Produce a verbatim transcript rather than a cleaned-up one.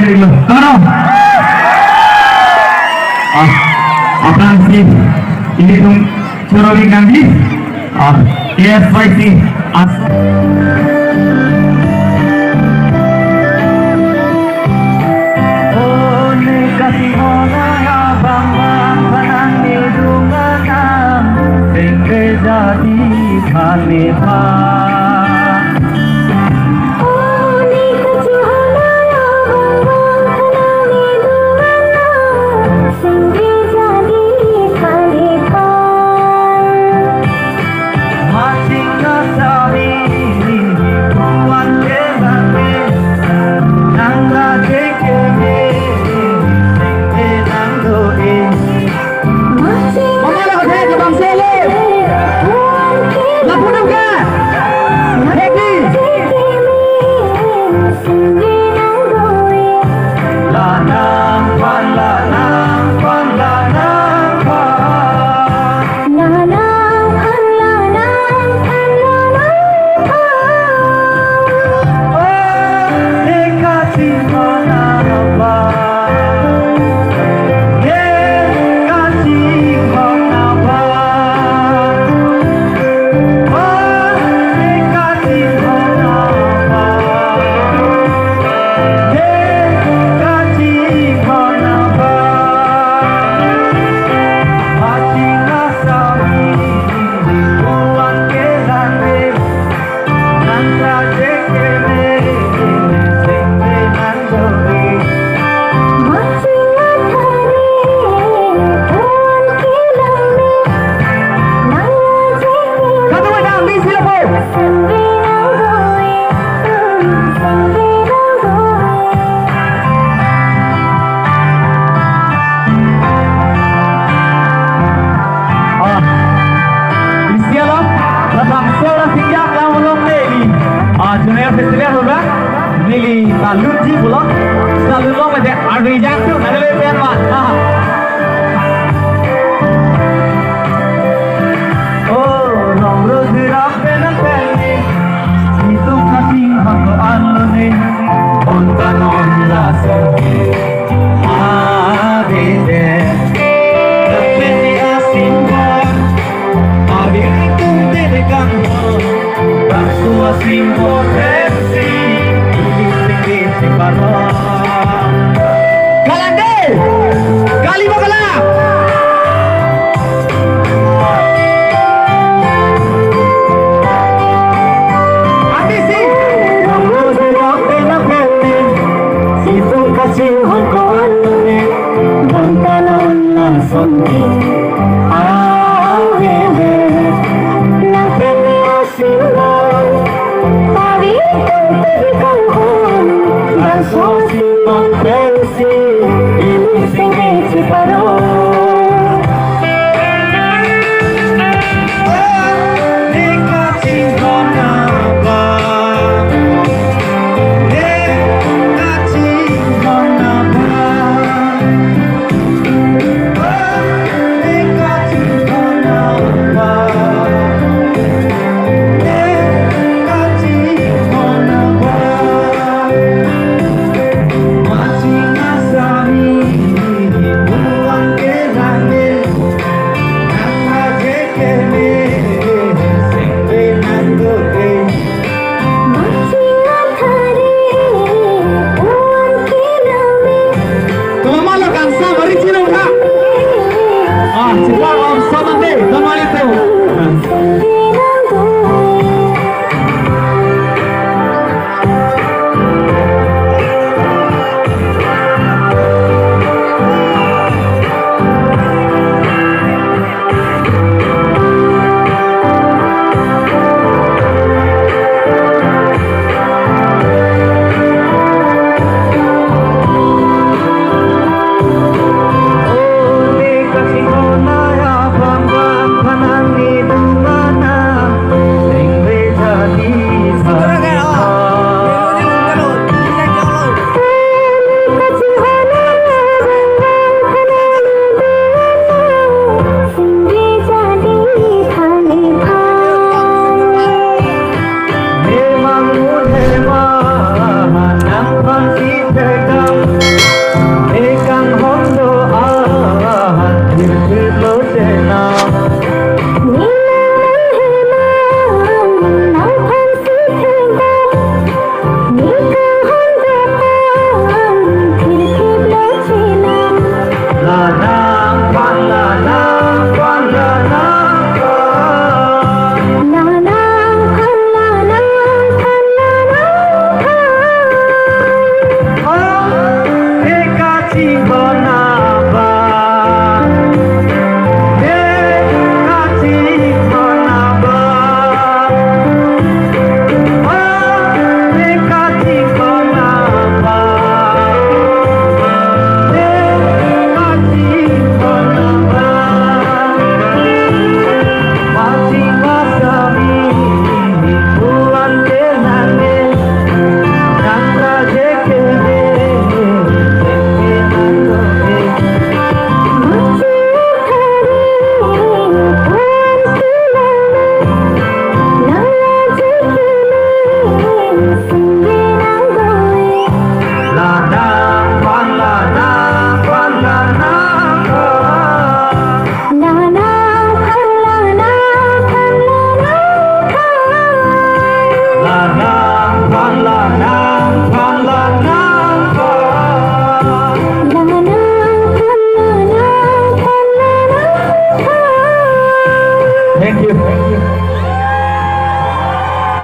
Kono? Ah, aphrangsi ilitum choro-ik nangji. Ah, K S Y C as. One kasih mona abang bang panang ni dunganang singke jadi kalipa. Mama la kethek labangso le. Lapu nangka. Thekji. Lanang phan, lanang phan, lanang phan. Ah, isi alam, labangso asingjak lam along neli, ah, Junior Festival program, neli salute ji pulo, salute lo mate arve jak tu, ada le pen ma. Ah. Oh, rong rosira penang pen ni, itum kasing hako anu ni, bonta non laso. Abide, tapi asin bon, abi tum tede kang bon, bangso asin bon pensi, ini tinggi si paron. Kalande, kali ba kala. Adi si. Rong rosira penang pen ni, itum kasing hako anu ni, bonta non lason ni. Ah, he, he. Nang pen ni asin bon, abi tum tede kang bon, bangso asin bon pensi, ini singke si paron. Tomamala kansa bari chino ha. Ah, chipar om samante, tomali to.